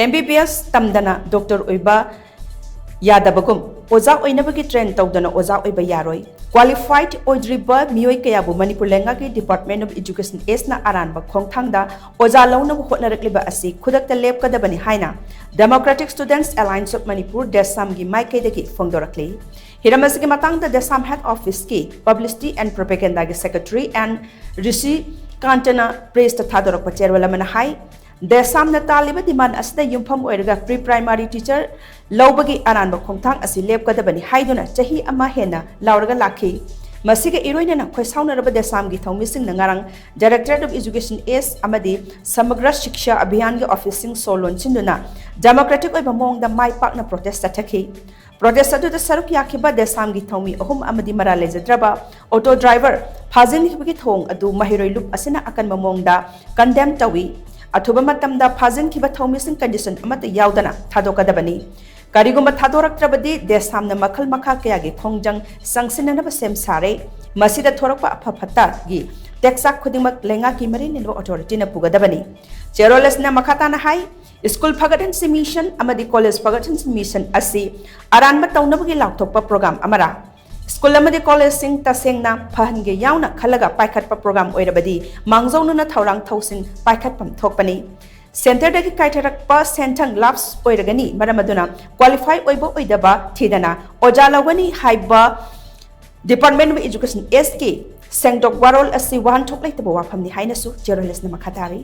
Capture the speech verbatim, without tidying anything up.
M B B ꯑꯦꯁ ꯇꯝꯗꯅ doctor ꯑꯣꯏꯕ ꯌꯥꯗꯕꯒꯨꯝ, ꯑꯣꯖꯥ ꯑꯣꯏꯅꯕꯒꯤ train ꯇꯧꯗꯅ ꯑꯣꯖꯥ ꯑꯣꯏꯕ ꯌꯥꯔꯣꯏ꯫ ꯀ꯭ꯋꯥꯂꯤꯐꯥꯏꯗ ꯑꯣꯏꯗ꯭ꯔꯤꯕ ꯃꯤꯑꯣꯏ ꯀꯌꯥꯕꯨ ꯃꯅꯤꯄꯨꯔ ꯂꯩꯉꯥꯛꯀꯤ ꯗꯤꯄꯥꯔꯠꯃꯦꯟ ꯑꯣꯐ ꯏꯖꯨꯀꯦꯁꯟ ꯑꯦꯁꯅ ꯑꯔꯥꯟꯕ ꯈꯣꯡꯊꯥꯡꯗ ꯑꯣꯖꯥ ꯂꯧꯅꯕ ꯍꯣꯠꯅꯔꯛꯂꯤꯕ ꯑꯁꯤ ꯈꯨꯗꯛꯇ ꯂꯦꯞꯀꯗꯕꯅꯤ ꯍꯥꯏꯅ ꯗꯦꯃꯣꯀ꯭ꯔꯦꯇꯤꯛ ꯁ꯭ꯇꯨꯗꯦꯟꯠꯁ ꯑꯦꯂꯥꯏꯟꯁ ꯑꯣꯐ ꯃꯅꯤꯄꯨꯔ, ꯗꯦꯁꯥꯝꯒꯤ ꯃꯥꯏꯀꯩꯗꯒꯤ ꯐꯣꯡꯗꯣꯔꯛꯂꯤ꯫ ꯍꯤꯔꯝ ꯑꯁꯤꯒꯤ ꯃꯇꯥꯡꯗ ꯗꯦꯁꯥꯝ ꯍꯦꯗ ꯑꯣꯐꯤꯁꯀꯤ ꯄꯕ꯭ꯂꯤꯁꯤꯇꯤ ꯑꯦꯟ ꯄ꯭ꯔꯣꯄꯦꯒꯦꯟꯗꯥꯒꯤ ꯁꯦꯀ꯭ꯔꯦꯇꯔꯤ ꯑꯦꯟ ꯔꯤꯁꯤ ꯀꯥꯟꯇꯅ ꯄ꯭ꯔꯦꯁꯇ ꯊꯥꯗꯣꯔꯛꯄ ꯆꯦꯔꯣꯜ ꯑꯃꯅ ꯍꯥꯏ, ꯗꯦꯁꯥꯝꯅ ꯇꯥꯜꯂꯤꯕ ꯗꯤꯃꯥꯟ ꯑꯁꯤꯗ ꯌꯨꯝꯐꯝ ꯑꯣꯏꯔꯒ ꯄ꯭ꯔꯤ ꯄ꯭ꯔꯥꯏꯃꯥꯔꯤ ꯇꯤꯆꯔ ꯂꯧꯕꯒꯤ ꯑꯔꯥꯟꯕ ꯈꯣꯡꯊꯥꯡ ꯑꯁꯤ ꯂꯦꯞꯀꯗꯕꯅꯤ ꯍꯥꯏꯗꯨꯅ ꯆꯍꯤ ꯑꯃ ꯍꯦꯟꯅ ꯂꯥꯎꯔꯒ ꯂꯥꯛꯈꯤ꯫ ꯃꯁꯤꯒ ꯏꯔꯣꯏꯅꯅ ꯈꯣꯏꯁꯥꯎꯅꯔꯕ ꯗꯦꯁꯥꯝꯒꯤ ꯊꯧꯃꯤꯁꯤꯡꯅ ꯉꯔꯥꯡ ꯗꯥꯏꯔꯦꯛꯇꯣꯔꯦꯠ ꯑꯣꯐ ꯏꯖꯨꯀꯦꯁꯟ ꯑꯦꯁ ꯑꯃꯗꯤ ꯁꯃꯒ꯭ꯔ ꯁꯤꯛꯁꯥ ꯑꯚꯤꯌꯥꯟꯒꯤ ꯑꯣꯐꯤꯁꯁꯤꯡ ꯁꯣ ꯂꯣꯟꯁꯤꯟꯗꯨꯅ ꯗꯦꯃꯣꯀ꯭ꯔꯦꯇꯤꯛ ꯑꯣꯏꯕ ꯃꯑꯣꯡꯗ ꯃꯥꯏ ꯄꯥꯛꯅ ꯄ꯭ꯔꯣꯇꯦꯁ ꯆꯠꯊꯈꯤ꯫ ꯄ꯭ꯔꯣꯇꯦꯁ ꯑꯗꯨꯗ ꯁꯔꯨꯛ ꯌꯥꯈꯤꯕ ꯗꯦꯁꯥꯝꯒꯤ ꯊꯧꯃꯤ ꯑꯍꯨꯝ ꯑꯃꯗꯤ ꯃꯔꯥꯜ ꯂꯩꯖꯗ꯭ꯔꯕ ꯑꯣꯇꯣ ꯗ꯭ꯔꯥꯏꯚꯔ ꯐꯥꯖꯤꯟꯈꯤꯕꯒꯤ ꯊꯧꯑꯣꯡ ꯑꯗꯨ ꯃꯍꯩꯔꯣꯏ ꯂꯨꯞ ꯑꯁꯤꯅ ꯑꯀꯟꯕ ꯃꯑꯣꯡꯗ ꯀꯟꯗꯦꯝ ꯇꯧꯏ꯫ ꯑꯊꯨꯕ ꯃꯇꯝꯗ ꯐꯥꯖꯤꯟꯈꯤꯕ ꯊꯧꯃꯤꯁꯤꯡ ꯀꯟꯗꯤꯁꯟ ꯑꯃꯠꯇ ꯌꯥꯎꯗꯅ ꯊꯥꯗꯣꯛꯀꯗꯕꯅꯤ꯫ ꯀꯔꯤꯒꯨꯝꯕ ꯊꯥꯗꯣꯔꯛꯇ꯭ꯔꯕꯗꯤ ꯗꯦꯁꯥꯝꯅ ꯃꯈꯜ ꯃꯈꯥ ꯀꯌꯥꯒꯤ ꯈꯣꯡꯖꯪ ꯆꯪꯁꯤꯟꯅꯅꯕ ꯁꯦꯝ ꯁꯥꯔꯦ꯫ ꯃꯁꯤꯗ ꯊꯣꯔꯛꯄ ꯑꯐ ꯐꯠꯇꯒꯤ ꯇꯦꯛꯆꯥꯛ ꯈꯨꯗꯤꯡꯃꯛ ꯂꯩꯉꯥꯛꯀꯤ ꯃꯔꯤ ꯂꯩꯅꯕ ꯑꯣꯊꯣꯔꯤꯇꯤꯅ ꯄꯨꯒꯗꯕꯅꯤ꯫ ꯆꯦꯔꯣꯜ ꯑꯁꯤꯅ ꯃꯈꯥ ꯇꯥꯅ ꯍꯥꯏ, ꯁ꯭ꯀꯨꯜ ꯐꯒꯠꯍꯟꯁꯤ ꯃꯤꯁꯟ ꯑꯃꯗꯤ ꯀꯣꯂꯦꯖ ꯐꯒꯠꯍꯟꯁꯤ ꯃꯤꯁꯟ ꯑꯁꯤ ꯑꯔꯥꯟꯕ ꯇꯧꯅꯕꯒꯤ ꯂꯥꯎꯊꯣꯛꯄ ꯄ꯭ꯔꯣꯒ꯭ꯔꯥꯝ ꯑꯃꯔꯥ? ꯁ꯭ꯀꯨꯜ ꯑꯃꯗꯤ ꯀꯣꯂꯦꯖꯁꯤꯡ ꯇꯁꯦꯡꯅ ꯐꯍꯟꯒꯦ ꯌꯥꯎꯅ ꯈꯜꯂꯒ ꯄꯥꯏꯈꯠꯄ ꯄ꯭ꯔꯣꯒ꯭ꯔꯥꯝ ꯑꯣꯏꯔꯕꯗꯤ ꯃꯥꯡꯖꯧꯅꯅ ꯊꯧꯔꯥꯡ ꯊꯧꯁꯤꯟ ꯄꯥꯏꯈꯠꯐꯝ ꯊꯣꯛꯄꯅꯤ꯫ ꯁꯦꯟꯇꯔꯗꯒꯤ ꯀꯥꯏꯊꯔꯛꯄ ꯁꯦꯟꯊꯪ ꯂꯥꯞꯁ ꯑꯣꯏꯔꯒꯅꯤ, ꯃꯔꯝ ꯑꯗꯨꯅ ꯀ꯭ꯋꯥꯂꯤꯐꯥꯏ ꯑꯣꯏꯕ ꯑꯣꯏꯗꯕ ꯊꯤꯗꯅ ꯑꯣꯖꯥ ꯂꯧꯒꯅꯤ ꯍꯥꯏꯕ ꯗꯤꯄꯥꯔꯠꯃꯦꯟ ꯑꯣꯐ ꯏꯖꯨꯀꯦꯁꯟ ꯑꯦꯁꯀꯤ ꯁꯦꯡꯗꯣꯛ ꯋꯥꯔꯣꯜ ꯑꯁꯤ ꯋꯥꯍꯟꯊꯣꯛ ꯂꯩꯇꯕ ꯋꯥꯐꯝꯅꯤ ꯍꯥꯏꯅꯁꯨ ꯆꯦꯔꯣꯜ ꯑꯁꯤꯅ ꯃꯈꯥ ꯇꯥꯔꯤ꯫